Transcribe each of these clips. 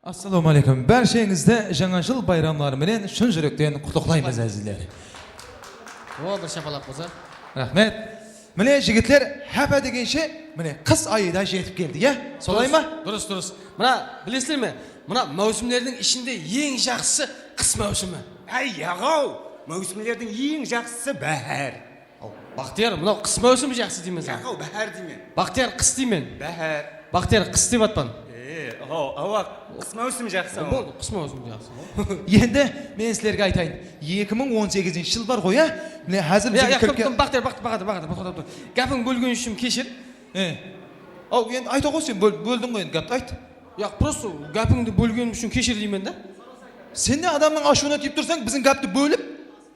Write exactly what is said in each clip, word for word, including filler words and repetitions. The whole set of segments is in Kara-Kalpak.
Assalawma aleykum. Bársheńizdi Jańa jıl bayramları menen shın júrekten qutlıqlaymız, ázizler. O, bir shapalaq bolsa. Raxmet. Mine, jigitler, hápá degenshe, mine, qıs ayı da jetip keldi, ya? Solay ma? Durıs, durıs. Mına, bilesizler me? Mına máwsimlerdiń ishinde eń jaqsısı qıs máwsimi. Áy, yaǵaw, máwsimlerdiń eń jaqsısı báhár. Aw, Baxtiyar, mınaw qıs máwsimi jaqsı deymen saǵan. Yaǵaw, báhár deymen. Baxtiyar, qıs deymen. Báhár. Baxtiyar, qıs dep atpan. E, aw, awa, qıs máwsimi jaqsı. Boldı, qıs máwsimi jaqsı. Endi men sizlerge aytayın. Eki mıń on segizinshi jıl bar ǵoy, á? Mine, házir bizge kirip kel- Baxtiyar, Baxtiyar, Baxtiyar, Baxtiyar, toqta, toqta. Gápiń bólgeni ushın keshir. E. Aw, endi ayta ǵoy, sen ból-, bóldiń ǵoy, endi gápti ayt. Yaq, prosto gápińdi bólgenim ushın keshir deymen da. Sen ne adamnıń ashıwına tiyip tursań, biziń gápti bólip?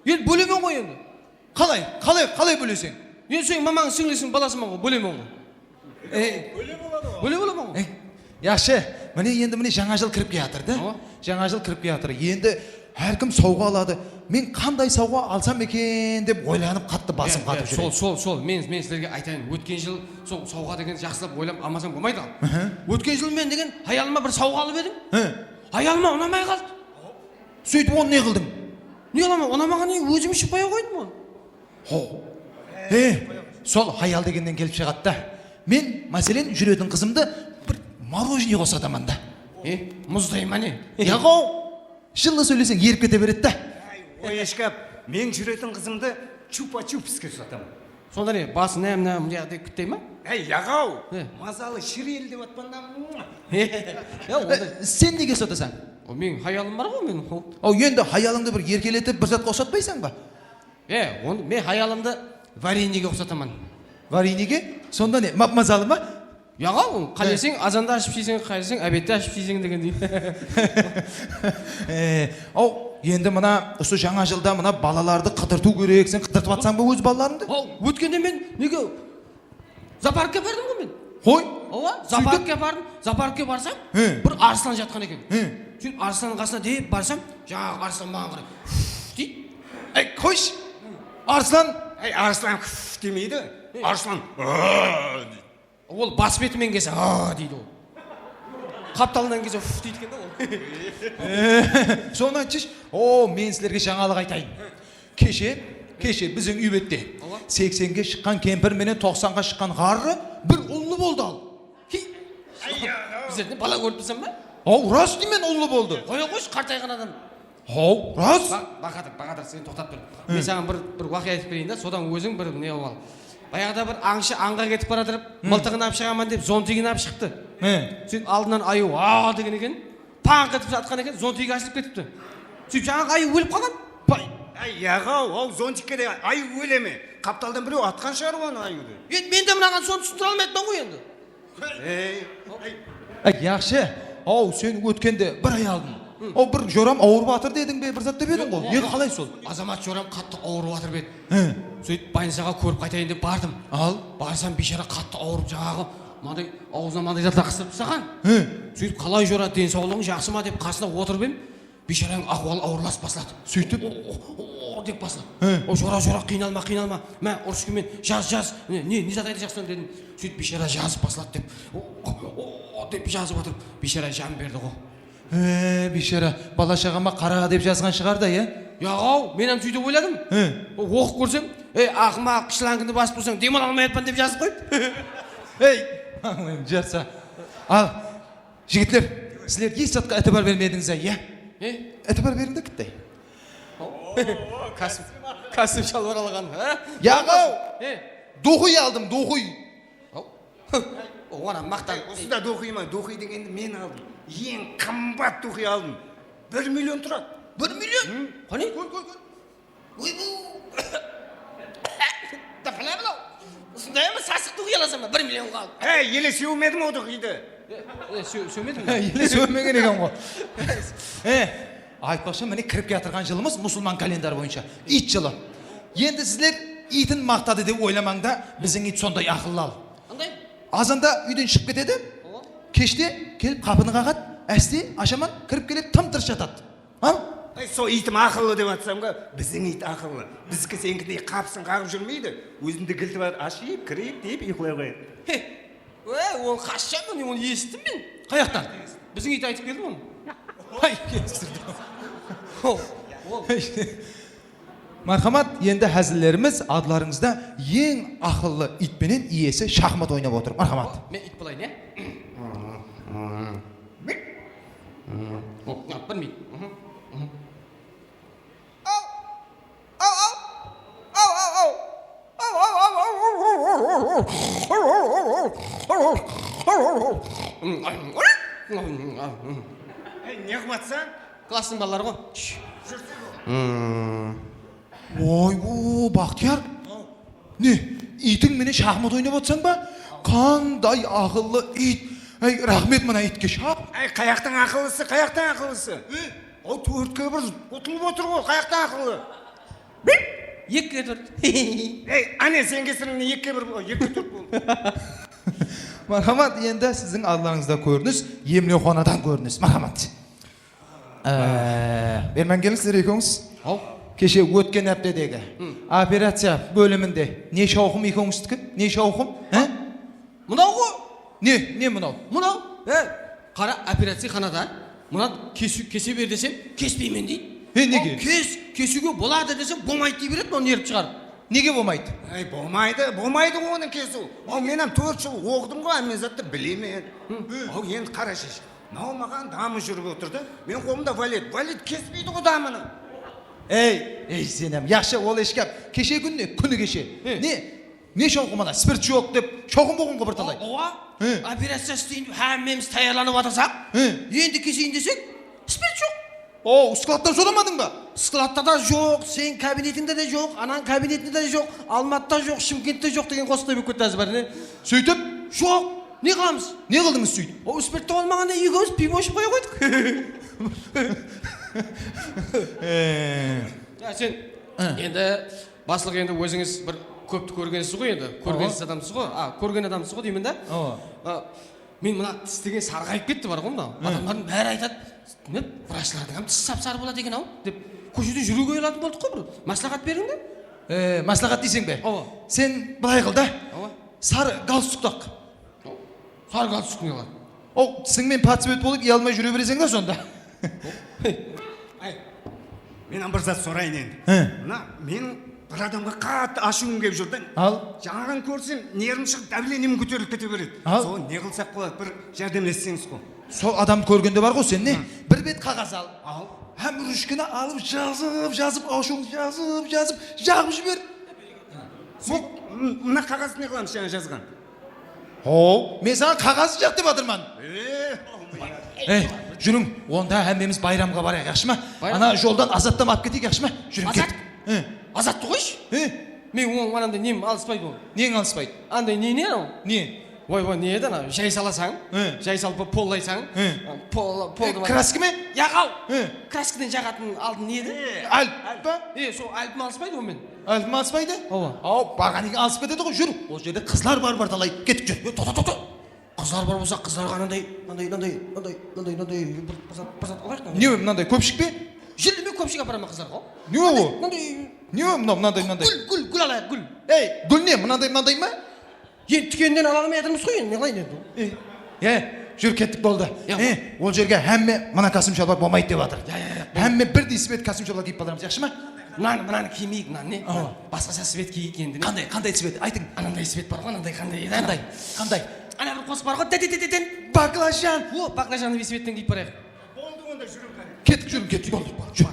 Endi bólemen ǵoy endi. Qalay, qalay, qalay bóleseń? Endi seniń mamańnıń sińlisiń balasıman ǵoy, bólemen ǵoy. E, bóle bolaman ǵoy. E, yaqshı, mine endi mine jańa jıl kirip kiyatır da. Awa. Jańa jıl kirip kiyatır. Endi hár kim sawǵa aladı. Men qanday sawǵa alsam eken dep oylanıp qattı basım qatıp júremen. Sol, sol, sol. Men, men sizlerge aytayın. Ótken jıl sol sawǵa degen jaqsılap oylap almasam bolmaydı ǵoy. Ótken jıl men degen hayalıma bir sawǵa alıp edim. Hayalıma unamay qaldı. Sóytip onı ne qıldıń? Ne qılaman, unamaǵan eken, ózim iship qoya qoydım onı. Ho. E, sol hayal degennen kelip shıǵadı da. Men, máselen, júretin qızımdı bir morojniyge usataman da. E, muzday ma ne? Yaǵaw, jıllı sóyleseń erip kete beredi da. Áy, oy eshkap, men júretin qızımdı chupa-chupske usataman. Sonda ne, bası nám-nám dep kúttey ma? Áy, yaǵaw, mazalı shireli dep atpan da. Ya, onda sen nege usatasań? O, meniń hayalım bar ǵoy meniń. Aw, endi hayalıńdı bir erkeletip bir zatqa usatpaysań ba? E, onı men hayalımdı vareniyege usataman. Vareniyege? Sonda ne, map-mazalı ma? Yaǵaw, qáleseń azanda ashıp jeyseń, qáleseń obedte ashıp jeyseń degendey. E, aw, endi mına usı jańa jılda mına balalardı qıdırtıw kerek, sen qıdırtıp atsań ba óz balalarıńdı? Aw, ótkende men nege zooparkke bardım ǵoy men. Qoy. Awa, zooparkke bardım. Zooparkke barsam, bir arıslan jatqan eken. Sóytip arıslandıń qasına dep barsam, jańaǵı arıslan maǵan qaray, "Uf," deydi. Ey, qoyshı. Arıslan. Ey, arıslan "uf" demeydi. Arıslan "aa" deydi. Ol bas betimen kelse "aa" deydi ol. Qaptalınan kelse "uf" deydi eken da ol. Sonı aytshısh. O, men sizlerge jańalıq aytayın. Keshe, keshe biziń úy bette seksenge shıqqan kempir menen toqsanǵa shıqqan ǵarrı bir ullı boldı al. Bizlerden bala kórip tursań ba? Aw, ras deymen, ullı boldı. Qoya qoyshı, qartayǵan adam. Haw, ras. Bahadır, Bahadır, sen toqtap tur. Men saǵan bir, bir waqıya aytıp bereyin da, sodan óziń bir ne qılıp al. Bayaǵıda bir ańshı ańǵa ketip baratırıp, mıltıǵın alıp shıǵaman dep, zontigin alıp shıqtı. Sóytip aldınan ayıw "aa" degen eken. Pańq etip atqan eken, zontigi ashılıp ketipti. Sóytip jańaǵı ayıw ólip qalǵan. Pay! Áy, yaǵaw, aw, zontikke de ayıw óle me? Qaptaldan birew atqan shıǵar onı, ayıwdı. Endi men de mınaǵan sonı túsinire almay atırman ǵoy endi. Ey, ey. Áy, yaqshı. Aw, sen ótkende bir ay aldın. Aw, bir joram awırıp atır dediń be, bir zat dep ediń ǵoy. Endi qalay sol? Azamat joram qattı awırıp atır edi. Sóytip bolnicaǵa kórip qaytayın dep bardım. Al. Barsam, biyshara qattı awırıp, jańaǵı mınaday awzına mınaday zatlar qıstırıp taslaǵan. Sóytip qalay jora, densawlıǵıń jaqsı ma dep qasına otırıp em, biysharanıń ahwalı awırlasıp basladı. Sóytip? O, o, o, o dep basladı. O, jora, jora, qıynalma, qıynalma. Má, urıs kúymen, jaz, jaz. Ne, ne, ne zat aytayıq, jaqsı dedim. Sóytip biyshara jazıp basladı dep. O, o, o, o dep jazıp atır. Biyshara jan berdi ǵo. E, biyshara, bala-shaǵama qara dep jazǵan shıǵar da, ya? Yaǵaw, men hám sóytip oyladım. Oqıp kórsem, "Ey, aqmaq, qıshlańkini basıp tursań, dem ala almay atpan," dep jazıp qoyıptı. Ey, jarsa. Al, jigitler, sizler hesh zatqa itibar bermedińiz-á, ya? Itibar beriń de, kittay. Kásip, kásip shalbar alǵan, a? Yaǵaw! Doxıy aldım, doxıy. Aw. Oǵan maqtan. Usı da doxıy ma? Doxıy degendi men aldım. Eń qımbat doxıy aldım. Bir million turadı. Bir million? Qáne? Kór, kór, kór. Oy, bu. Dapala mınaw. Usınday ma sasıq doxıy alasań ba? Bir millionǵa alıp. Ey, ele sewmedim o doxıydı. E, e, sew-, sewmediń be? Ele sewmegen eken ǵoy. E, aytpaqshı, mine kirip kiyatırǵan jılımız musılman kalendarı boyınsha iyt jılı. Endi sizler iytin maqtadı dep oylamań da, biziń iyt sonday aqıllı al. Qanday? Azanda úyden shıǵıp ketedi, keshte kelip qapını qaǵadı, áste ashaman, kirip keledi, tım-tırıs jatadı. Al. Ay, sol iytim aqıllı dep atsań ǵo, biziń iyt aqıllı. Biziki senikidey qapısın qaǵıp júrmeydi, ózinde gilti bar, ashıp, kirip, deyip, uyqılay qoyadı. He. Ey, onı qashshan men, onı esittim men. Qayaqtan? Biziń iyt aytıp keldi onı. Hay, keltirdi. Ol, ol. Marhamat, endi házillerimiz, adlarıńızda eń aqıllı iyt penen iyesi shaxmat oynap otır. Marhamat. Men iyt bolayın, ya? Ol, bilmeydi. Ey, ne qıp atsań? Klasstıń balaları ǵoy. Oy, o, Baxtiyar. Ne, iytiń menen shaxmat oynap atsań ba? Qanday aqıllı iyt. Ey, raxmet mına iytke, shap. Ey, qayaqtıń aqıllısı, qayaqtıń aqıllısı? Ol tórtke bir utılıp otır ǵoy, qayaqtıń aqıllı? Ekige tórt. Ey, áne, sen kesirińnen ekige bir, ekige tórt boldı. Marhamat, endi siziń aldılarıńızda kórinis, emlewxanadan kórinis. Marhamat. Ee, berman kelińizler ekewińiz. Haw. Keshe ótken háptedegi operaciya bóliminde ne shawqım ekewińizdiki? Ne shawqım? Há? Mınaw ǵo. Ne, ne mınaw? Mınaw. He, qara, operaciyaxanada. Mına kesiw, kese ber desem, kespeymen deydi. He, nege? Al, kes, kesiwge boladı desem, bolmaydı dey beredi, mınaw nerv shıǵarıp. Nege bolmaydı? Ey, bolmaydı, bolmaydı onı kesiw. Al, men hám tórt jıl oqıdım ǵo, hámme zattı bilemen. Al, endi qara shesh. Mınaw maǵan damı júrip otır da. Men qolımda valet, valet kespeydi ǵo damını. Ey, ey, sen hám, yaqshı, ol eshkap. Keshe kún ne? Kúni keshe. He. Ne? Ne shawqım ana, spirt joq dep, shawqım bolǵan ǵo bir talay. Awa, operaciya isteyin dep hámmemiz tayarlanıp atırsaq, endi keseyin desek, spirt joq. O, skladtan soramadıń ba? Skladta da joq, seniń kabinetińde de joq, ananıń kabinetinde de joq, Almatıda joq, Shımkentte joq degen qosıqtay bolıp ketti házir bári, ne? Sóytip? Joq, ne qılamız? Ne qıldıńız sóytip? O, spirtti bolmaǵanda ekewimiz pivo iship qoya qoydıq. Ya sen endi Baslıq, endi ózińiz bir kópti kórgensiz ǵoy endi. Kórgensiz adamsız ǵoy. A, kórgen adamsız ǵoy deymen da. Awa. A, men mına tis degen sarǵayıp ketti bar ǵoy mına. Adamlardıń bári aytadı, ne, vrachlardıń hám tisi sap-sarı boladı eken-aw dep. Kóshede júriwge uyalatuǵın boldıq ǵoy bir. Másláhát beriń de. E, másláhát deyseń be? Awa. Sen bılay qıl da. Awa. Sarı galstuk taq. Sarı galstuk ne qıladı? O, tisiń menen podsvet bolıp, uyalmay júre bereseń da sonda. Ay, men bir zat sorayın endi. He. Mına, meniń bir adamǵa qattı ashıwım kelip júr da. Al. Jańaǵan kórsem, nervim shıǵıp, davleniem kóterilip kete beredi. Al. Soǵan ne qılsaq boladı? Bir járdemlesseńiz ǵo. Sol adamdı kórgende bar ǵo sen ne? Bir bet qaǵaz al. Al. Hám ruchkanı alıp, jazıp, jazıp, ashıwıńdı jazıp, jazıp, jaǵıp jiber. Sol, m-, mına qaǵazdı ne qılamız, jańa jazǵan? How, men saǵan qaǵazdı jaq dep atırman. Ey, júriń, onda hámmemiz bayramǵa barayıq, yaqshı ma? Bayram? Ana joldan Azattan alıp keteyik, yaqshı ma? Júriń, Azat? Kettik. He. Azattı qoyshı. He. Men onıń ananday nem alıspaydı ol. Neń alıspaydı? Anday ne, ne anaw? Ne? Oy, oy, ne edi anaw? Jay salasań, he, jay salıp pollaysań. He. Pol, poldı. Kraska me? Yaq-aw. He. Kraskadan jaǵatın aldın ne edi? Alp pa? E, sol alpim alıspaydı ol men. Alpim alıspaydı? Awa. Aw, barǵan eken alıp ketedi ǵoy, júr. Ol jerde qızlar bar, bar talay. Kettik, júr. E, toqta, toqta. Qızlar bar bolsa, qızlarǵa ananday, mınanday, mınanday, mınanday, mınanday, mınanday, bir, bir zat, bir zat alayıq. Ne, mınanday kópshik pe? Jilleme kópshik aparaman qızlarǵa. Ne o? Mınanday. Ne o, mınaw, mınanday, mınanday? Gúl, gúl, gúl alayıq, gúl. Ey, gúl ne, mınanday, mınanday ma? Endi túkennen ala almay atırmız ǵoy, endi ne qılayın endi? E, e, júr, kettik, boldı. E, ol jerge hámme mına kostyum shalbar bolmaydı dep atır. Ya, ya, ya. Hámme birdey svet kostyum shalbar kiyip baramız, yaqshı ma? Mınanı, mınanı kiymeyik, mınanı ne? Awa. Basqasha svet kiyeyik endi, ne? Qanday, qanday svet? Aytıń. Ananday svet bar ǵoy, ananday, qanday edi? Qanday? Qanday? Ana bir qosıq bar ǵoy, de, de, de, de, de. Baklajan. O, baklajanlı svetten kiyip barayıq. Boldı, onda júriń qáne. Kettik, júriń, kettik, boldı. Júr.